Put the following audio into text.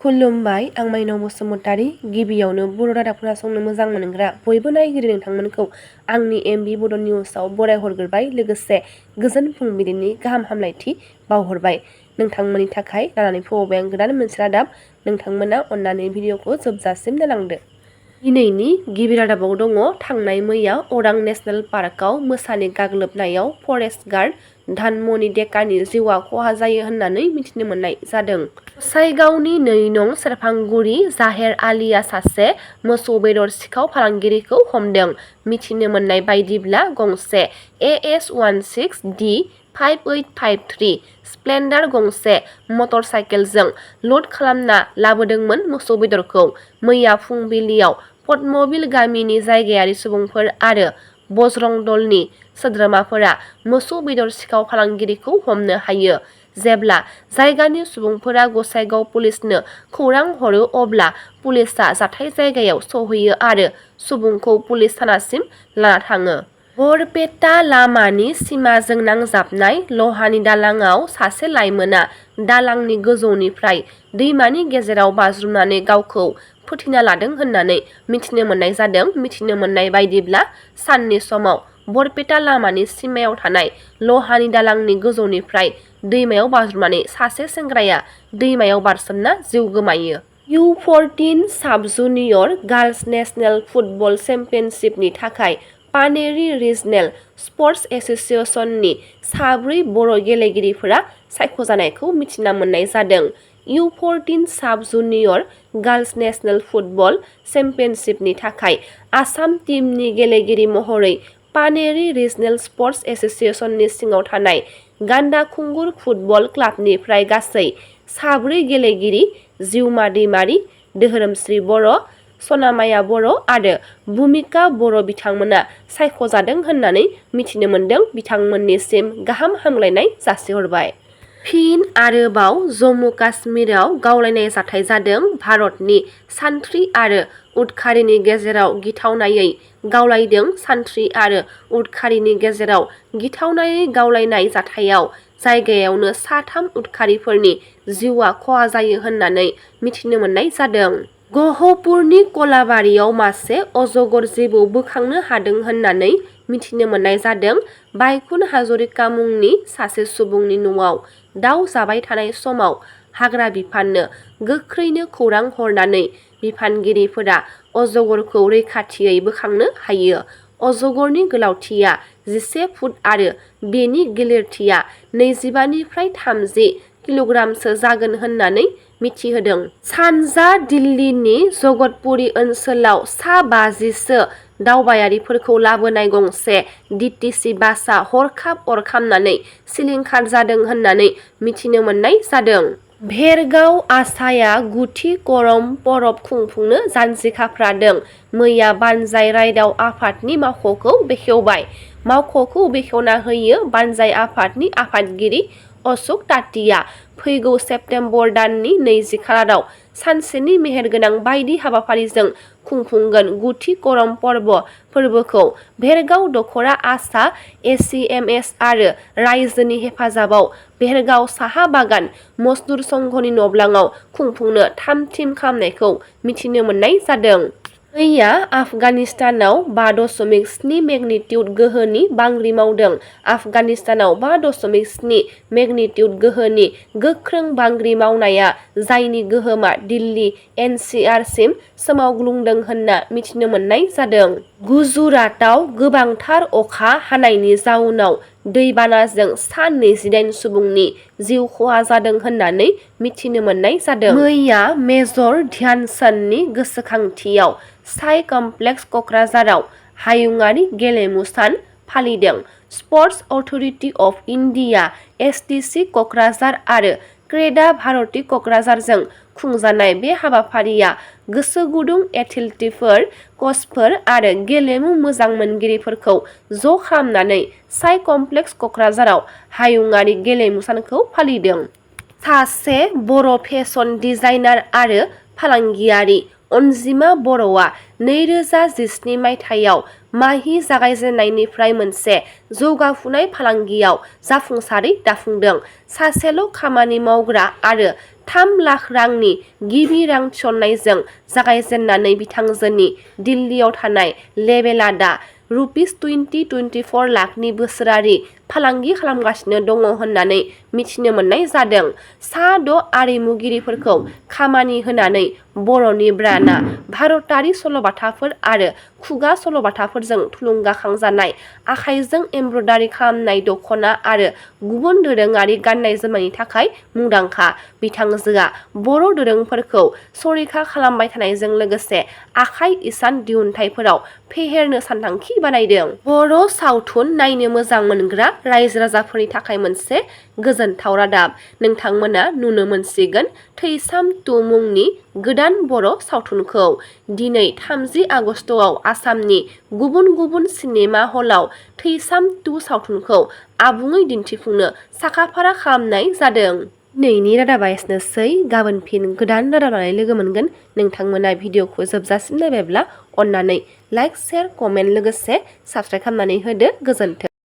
खुलुमबाय, आं माइनाव बसुमतारी। गिबियावनो बर' रादाब खोनासंनो मोजां मोनग्रा बयबो नायगिरि नोंथांमोनखौ आंनि MB बड' निउसआव बरायहरग्रोबाय, लोगोसे गोजोन फुंबिलिनि गाहाम हामलायथि बावहरबाय। नोंथांमोननि थाखाय लानानै फैबाय आं गोदान मोनसे रादाब। नोंथांमोना अन्नानै भिडिअखौ जोबजासिम नायलांदो। दिनैनि गिबि रादाबाव दङ, थांनाय मैया अरां नेसनेल पार्कआव मोसानि गाग्लोबनायाव फरेस्ट गार्ड धानमनि डेकानि जिउआ खहा जायो होननानै मिथिनो मोननाय जादों। गसाइगावनि 2 नं सेरफांगुरि जाहेर आलीआ सासे मोसौ बेदर सिखाव फालांगिरिखौ हमदों। मिथिनो मोननाय बायदिब्ला गंसे AS16D 5853 स्प्लेन्डार गंसे मटर साइकेलजों ल'ड खालामना लाबोदोंमोन मोसौ बेदरखौ। मैया फुंबिलियाव पद्मबिल गामिनि जायगायारि सुबुंफोर आरो बजरं दलनि सोद्रोमाफोरा मोसौ बेदर सिखाव फालांगिरिखौ हमनो हायो। जेब्ला जायगानि सुबुंफोरा गसाइगाव पुलिसनो खौरां हरो अब्ला पुलिसआ जाथाय जायगायाव सौहैयो आरो सुबुंखौ पुलिस थानासिम लाना थाङो। बरपेटा लामानि सिमाजों नांजाबनाय लहानि दालांआव सासे लाइमोना दालांनि गोजौनिफ्राय दैमानि गेजेराव बाज्रुमनानै गावखौ फोथैना लादों होननानै मिथिनो मोननाय जादों। मिथिनो मोननाय बायदिब्ला साननि समाव बरपेटा लामानि सिमायाव थानाय लहानि दालांनि गोजौनिफ्राय दैमायाव बाज्रुमनानै सासे सेंग्राया दैमायाव बारसोमना जिउ गोमायो। U14 साब जुनियर गार्ल्स नेशनेल फुटबल चेम्पियनशिपनि थाखाय पानेरि रिजनेल स्पर्ट्स एसोसिएशननि 4 बर' गेलेगिरिफोरा सायख'जानायखौ मिथिना मोननाय जादों। U14 साब जुनियर गार्ल्स नेशनेल फुटबल चेम्पियनशिपनि थाखाय आसाम टीमनि गेलेगिरि महरै पानेरि रिजनेल स्पर्ट्स एसोसिएशननि सिङाव थानाय गान्दाखुंगुर फुटबल क्लाबनिफ्राय गासै 4 गेलेगिरि जिउमा दैमारि, दोहोरोमस्रि बर', सनामाया बर' आरो भुमिका बर' बिथांमोना सायख'जादों होननानै मिथिनो मोनदों। बिथांमोननिसिम गाहाम हामलायनाय जासिहरबाय। फिन आरोबाव जम्मु काश्मीराव गावलायनाय जाथाय जादों। भारतनि सान्थ्रि आरो उदखारिनि गेजेराव गिथावनायै गावलायदों। सान्थ्रि आरो उदखारिनि गेजेराव गिथावनायै गावलायनाय जाथायाव जायगायावनो 3 उदखारिफोरनि जिउआ खहा जायो होननानै मिथिनो मोननाय जादों। गहपुरनि कलाबारियाव मासे अजगर जिबौ बोखांनो हादों होननानै मिथिनो मोननाय जादों। बायकुन हाजरिका मुंनि सासे सुबुंनि न'आव दाउ जाबाय थानाय समाव हाग्रा बिफाननो गोख्रैनो खौरां हरनानै बिफानगिरिफोरा अजगरखौ रैखाथियै बोखांनो हायो। अजगरनि गोलावथिया 11 फुट आरो बेनि गिलिरथिया 25 निफ्राय 30 किल'ग्रामसो जागोन होननानै मिथिहोदों। सानजा दिल्लीनि जगतपुरी ओनसोलाव सा 50सो दावबायारिफोरखौ लाबोनाय गंसे DTC बासआ हरखाब अर खामनानै सिलिंखार जादों होननानै मिथिनो मोननाय जादों। भेरगाव आसाया 9थि करम परब खुंफुंनो जानजि खाफ्रादों। मैया बानजाय रायदाव आफादनि मावख'खौ बेखेवबाय। मावख'खौ बेखेवना होयो बानजाय आफादनि आफादगिरि अशोक तातिया। फैगौ सेप्तेम्बर दाननि 20 खालाराव सानसेनि मेहेरगोनां बायदि हाबाफारिजों खुंफुंगोन 9थि करम पर्व फोरबोखौ भेरगाव दखरा आसा ACMS आरो रायजोनि हेफाजाबाव भेरगाव साहा बागान मजदुर संघनि नब्लाङाव खुंफुंनो थाम-थिम खालामनायखौ मिथिनो मोननाय जादों। मैया आफगानिस्तानाव 5.7 मेगनिटिउड गोहोनि बांग्रि मावदों। आफगानिस्तानाव 5.7 मेगनिटिउड गोहोनि गोख्रों बांग्रि मावनाया जायनि गोहोमा दिल्ली NCR सिम सोमावग्लुंदों होनना मिथिनो मोननाय जादों। गुजरातआव गोबांथार अखा हानायनि जाउनाव दैबानाजों सा 28 सुबुंनि जिउ खहा जादों होननानै मिथिनो मोननाय जादों। मैया मेजर ध्यानचन्दनि गोसोखांथियाव साइ कमप्लेक्स क'क्राझाराव हायुंआरि गेलेमु सान फालिदों। Sports authority of India STC Kokrajhar आरो क्रीडा भारती क'क्राझारजों खुंजानाय बे हाबाफारिया गोसो गुदुं एथलीटफोर, कचफोर आरो गेलेमु मोजां मोनगिरिफोरखौ ज' खालामनानै साइ कमप्लेक्स क'क्राझाराव हायुंआरि गेलेमु सानखौ फालिदों। सासे बर' फेशन डिजाइनार आरो फालांगियारि अनजिमा बर'आ 2017 मायथाइयाव माहि जागायजेननायनिफ्राय मोनसे जौगाफुनाय फालांगियाव जाफुंसारै दाफुंदों। सासेल' खामानि मावग्रा आरो 3 लाख रांनि गिबि रां थिसननायजों जागायजेननानै बिथांजोनि दिल्लीयाव थानाय लेभेलआ दा ₹2024 लाखनि बोसोरारि फालांगि खालामगासिनो दङ होननानै मिथिनो मोननाय जादों। सा 6 आरिमुगिरिफोरखौ खामानि होनानै बर'नि ब्रान्डआ भारतारि सल'बाथाफोर आरो खुगा सल'बाथाफोरजों थुलुंगाखांजानाय आखाइजों एमब्रयदारि खालामनाय दख'ना आरो गुबुन दोरोङारि गाननाय जोमनायनि थाखाय मुंदांखा। बिथांजोआ बर' दोरोंफोरखौ संरैखा खालामबाय थानायजों लोगोसे आखाइ इसान दिहुनथायफोराव फेहेरनो सानथांखि बानायदों। बर' सावथुन नायनो मोजां मोनग्रा रायजो राजाफोरनि थाखाय मोनसे गोजोनथाव रादाब। नोंथांमोना नुनो मोनसिगोन थैसाम 2 मुंनि गोदान बर' सावथुनखौ। दिनै 30 आगस्तआव आसामनि गुबुन गुबुन सिनेमा हलाव थैसाम 2 सावथुनखौ आबुङै दिन्थिफुंनो साखाफारा खालामनाय जादों। दिनैनि रादाबा एसेनोसै। गाबोन फिन गोदान रादाब लानानै लोगो मोनगोन। नोंथांमोना भिडिअखौ जोबजासिम नायबायब्ला अन्नानै लाइक, शेयार, कमेन्ट लोगोसे साबस्क्राइब खालामनानै होदो। गोजोन्थों।